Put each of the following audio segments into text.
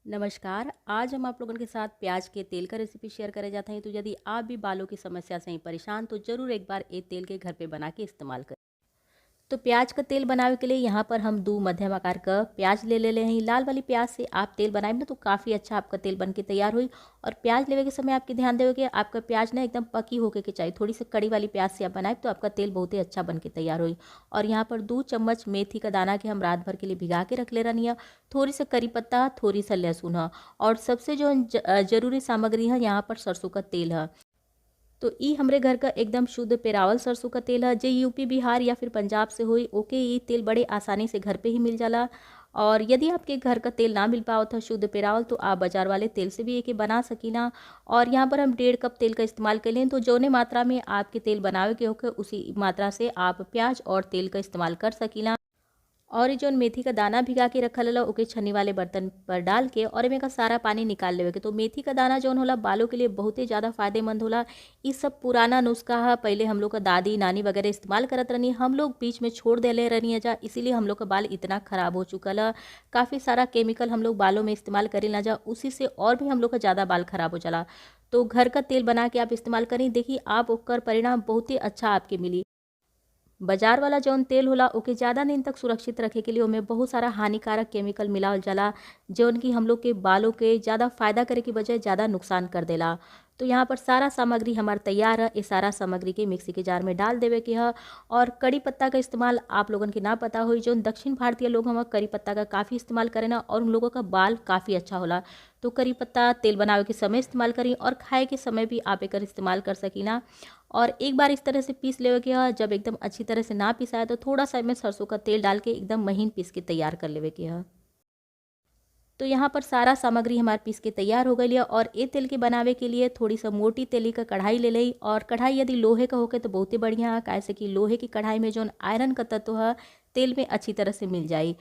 नमस्कार। आज हम आप लोगन के साथ प्याज के तेल का रेसिपी शेयर करे जाते हैं। तो यदि आप भी बालों की समस्या से ही परेशान तो ज़रूर एक बार ये तेल के घर पे बना के इस्तेमाल करें। तो प्याज का तेल बनावे के लिए यहाँ पर हम 2 मध्यम आकार का प्याज ले ले हैं। लाल वाली प्याज से आप तेल बनाए ना तो काफ़ी अच्छा आपका तेल बन के तैयार हुई। और प्याज लेवे के समय आपके ध्यान देवे कि आपका प्याज ना एकदम पकी होके के चाहिए, थोड़ी सी कड़ी वाली प्याज से आप बनाए तो आपका तेल बहुत ही अच्छा बन के तैयार हुई। और यहाँ पर 2 चम्मच मेथी का दाना के हम रात भर के लिए भिगा के रख ले रही है, थोड़ी सी करी पत्ता, थोड़ी सा लहसुन है, और सबसे जो ज़रूरी सामग्री है यहाँ पर सरसों का तेल है। तो ई हमरे घर का एकदम शुद्ध पेरावल सरसों का तेल है, जो यूपी बिहार या फिर पंजाब से होई ओके ई तेल बड़े आसानी से घर पे ही मिल जाला। और यदि आपके घर का तेल ना मिल पाओ था शुद्ध पेरावल तो आप बाज़ार वाले तेल से भी एके बना सकीना। और यहाँ पर हम 1.5 कप तेल का इस्तेमाल कर लें। तो जोने मात्रा में आपके तेल बनावे के होके उसी मात्रा से आप प्याज और तेल का इस्तेमाल कर सकीना। और ये जो मेथी का दाना भिगा के रखल होला ओके छन्नी वाले बर्तन पर डाल के और एमे का सारा पानी निकाल लेवे के। तो मेथी का दाना जौन होला बालों के लिए बहुत ही ज़्यादा फ़ायदेमंद होला। ये सब पुराना नुस्खा है, पहले हम लोग का दादी नानी वगैरह इस्तेमाल करत रहनी, हम लोग बीच में छोड़ देले रहनी जा, इसीलिए हम लोग का बाल इतना ख़राब हो चुका है। काफ़ी सारा केमिकल हम लोग बालों में इस्तेमाल करे ना जा, उसी से और भी हम लोग का ज़्यादा बाल ख़राब हो जाला। तो घर का तेल बना के आप इस्तेमाल करें, देखिए आप ओकर परिणाम बहुत ही अच्छा आपके मिली। बाज़ार वाला जौन तेल होला ओके ज़्यादा दिन तक सुरक्षित रखे के लिए ओमे बहुत सारा हानिकारक केमिकल मिलावल जाला, जौन कि हम लोग के बालों के ज़्यादा फ़ायदा करे के बजाय ज़्यादा नुकसान कर देला। तो यहाँ पर सारा सामग्री हमार तैयार है। ये सारा सामग्री के मिक्सी के जार में डाल देवे के है। और कड़ी पत्ता का इस्तेमाल आप लोगन के ना पता होई, जौन दक्षिण भारतीय लोग हम करी पत्ता का काफ़ी इस्तेमाल करें ना और उन लोगों का बाल काफ़ी अच्छा होला। तो करी पत्ता तेल बनावे के समय इस्तेमाल करी और खाए के समय भी आप एकर इस्तेमाल कर सकीना। और एक बार इस तरह से पीस लेवे के है, जब एकदम अच्छी तरह से ना पिसाए तो थोड़ा सा इसमें सरसों का तेल डाल के एकदम महीन पीस के तैयार कर लेवे के है। तो यहाँ पर सारा सामग्री हमारे पीस के तैयार हो गई है। और ये तेल के बनावे के लिए थोड़ी सा मोटी तेली का कढ़ाई ले ली। और कढ़ाई यदि लोहे का होके तो बहुत ही बढ़िया है, काहे से कि लोहे की कढ़ाई में जो आयरन का तत्व है तेल में अच्छी तरह से मिल जाए।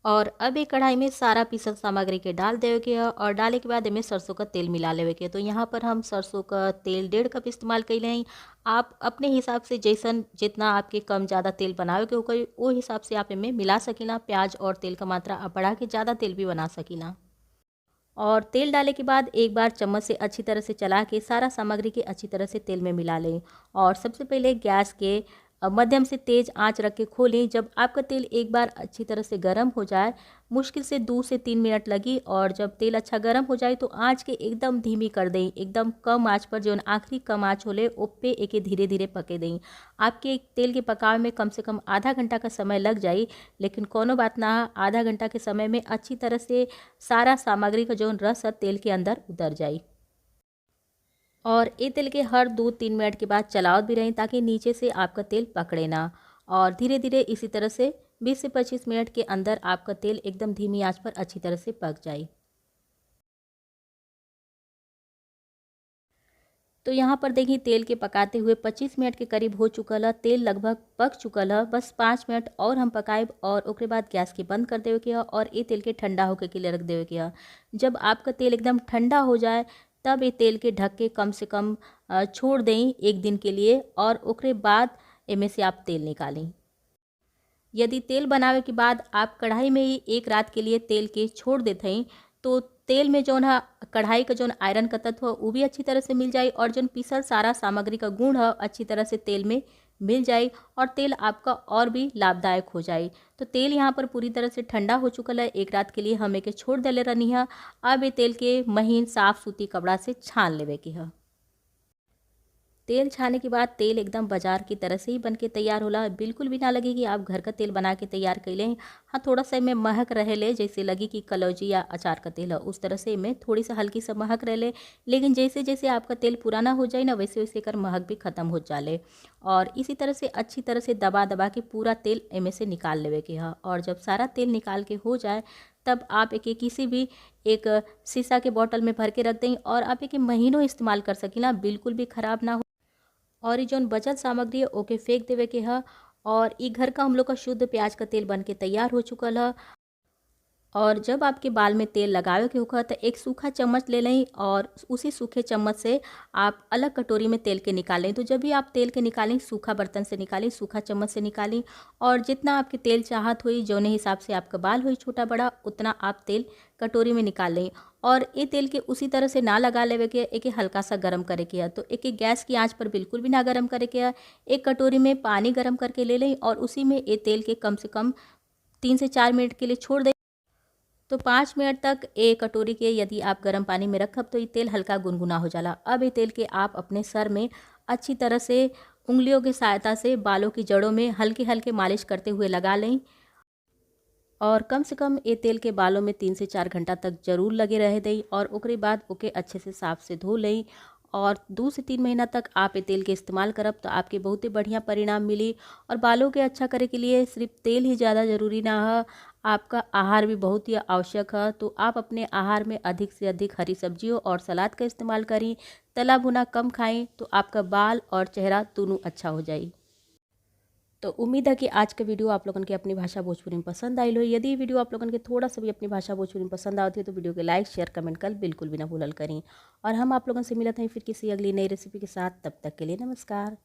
और अब एक कढ़ाई में सारा पीसल सामग्री के डाल देवे के है और डाले के बाद इनमें सरसों का तेल मिला लेवे के है। तो यहाँ पर हम सरसों का तेल 1.5 कप इस्तेमाल कैले हैं। आप अपने हिसाब से जैसन जितना आपके कम ज़्यादा तेल बनावे के होके वो हिसाब से आप इनमें मिला सकीना। प्याज और तेल का मात्रा आप बढ़ा के ज़्यादा तेल भी बना सकीना। और तेल डाले के बाद एक बार चम्मच से अच्छी तरह से चला के सारा सामग्री के अच्छी तरह से तेल में मिला लें। और सबसे पहले गैस के मध्यम से तेज़ आंच रख के खोलें। जब आपका तेल एक बार अच्छी तरह से गर्म हो जाए, मुश्किल से 2 से 3 मिनट लगी, और जब तेल अच्छा गर्म हो जाए तो आंच के एकदम धीमी कर दें, एकदम कम आंच पर, जो आखिरी कम आंच होले ओ पे एके धीरे धीरे पके दें। आपके तेल के पकावे में कम से कम आधा घंटा का समय लग जाए, लेकिन कोनो बात ना, आधा घंटा के समय में अच्छी तरह से सारा सामग्री का जो रस है तेल के अंदर उतर जाए। और ये तेल के हर 2-3 मिनट के बाद चलावत भी रहें ताकि नीचे से आपका तेल पकड़े ना। और धीरे-धीरे इसी तरह से 20 से 25 मिनट के अंदर आपका तेल एकदम धीमी आंच पर अच्छी तरह से पक जाए। तो यहाँ पर देखिए तेल के पकाते हुए 25 मिनट के करीब हो चुकल है, तेल लगभग पक चुकल है। बस 5 मिनट और हम पकाएब और ओकरे बाद गैस के बंद कर देवे के है और ये तेल के ठंडा होके के लिए रख देवे के है। जब आपका तेल एकदम ठंडा हो जाए तब ये तेल के ढक के कम से कम छोड़ दें 1 दिन के लिए और ओकरे बाद एमे से आप तेल निकालें। यदि तेल बनावे के बाद आप कढ़ाई में ही 1 रात के लिए तेल के छोड़ देते हैं तो तेल में जौन है कढ़ाई का जौन आयरन का तत्व है वो भी अच्छी तरह से मिल जाए और जौन पीसल सारा सामग्री का गुण है अच्छी तरह से तेल में मिल जाए और तेल आपका और भी लाभदायक हो जाए। तो तेल यहाँ पर पूरी तरह से ठंडा हो चुका है, 1 रात के लिए हम एके छोड़ देले रहनी है। अब ये तेल के महीन साफ सूती कपड़ा से छान लेवे के है। तेल छाने के बाद तेल एकदम बाज़ार की तरह से ही बन के तैयार होला, बिल्कुल भी ना लगे कि आप घर का तेल बना के तैयार कर लें। हाँ, थोड़ा सा इनमें महक रहे ले, जैसे लगे कि कलौजी या अचार का तेल है उस तरह से इनमें थोड़ी सा हल्की सा महक रह ले, लेकिन जैसे जैसे आपका तेल पुराना हो जाए ना वैसे वैसे कर महक भी ख़त्म हो जाले। और इसी तरह से अच्छी तरह से दबा दबा के पूरा तेल इनमें से निकाल लेवे के है। और जब सारा तेल निकाल के हो जाए तब आप एके किसी भी एक शीशा के बॉटल में भर के रख दें और आप एके महीनों इस्तेमाल कर सकीला, बिल्कुल भी ख़राब ना हो। और ये जौन बचल सामग्री है ओके फेंक देवे के है। और ये घर का हम लोग का शुद्ध प्याज का तेल बन के तैयार हो चुकल है। और जब आपके बाल में तेल लगावे के होखा तो एक सूखा चम्मच ले लें और उसी सूखे चम्मच से आप अलग कटोरी में तेल के निकालें। तो जब भी आप तेल के निकालें सूखा बर्तन से निकालें, सूखा चम्मच से निकालें और जितना आपके तेल चाहत हुई, जौने हिसाब से आपका बाल हुई छोटा बड़ा, उतना आप तेल कटोरी में निकाल लें। और ये तेल के उसी तरह से ना लगा लेवे के, एक हल्का सा गर्म करे के है। तो एक गैस की आंच पर बिल्कुल भी ना गर्म करे के है। एक कटोरी में पानी गर्म करके ले लें और उसी में ये तेल के कम से कम 3 से 4 मिनट के लिए छोड़ दें। तो 5 मिनट तक एक कटोरी के यदि आप गर्म पानी में रखब तो ये तेल हल्का गुनगुना हो जाला। अब ये तेल के आप अपने सर में अच्छी तरह से उंगलियों की सहायता से बालों की जड़ों में हल्के हल्के मालिश करते हुए लगा लें और कम से कम ये तेल के बालों में 3 से 4 घंटा तक ज़रूर लगे रह दें और ओकरे बाद ओके अच्छे से साफ़ से धो लें। और 2 से 3 महीना तक आप ये तेल के इस्तेमाल करब तो आपके बहुत ही बढ़िया परिणाम मिली। और बालों के अच्छा करे के लिए सिर्फ तेल ही ज़्यादा ज़रूरी ना है, आपका आहार भी बहुत ही आवश्यक है। तो आप अपने आहार में अधिक से अधिक हरी सब्जियों और सलाद का इस्तेमाल करें, तला भुना कम खाएं, तो आपका बाल और चेहरा दोनों अच्छा हो जाए। तो उम्मीद है कि आज का वीडियो आप लोगन के अपनी भाषा भोजपुरी में पसंद आयल हो। यदि वीडियो आप लोगन के थोड़ा सा भी अपनी भाषा भोजपुरी में पसंद आवत है तो वीडियो के लाइक शेयर कमेंट कर बिल्कुल भी ना भूलल करें। और हम आप लोगन से मिलत हैं फिर किसी अगली नई रेसिपी के साथ। तब तक के लिए नमस्कार।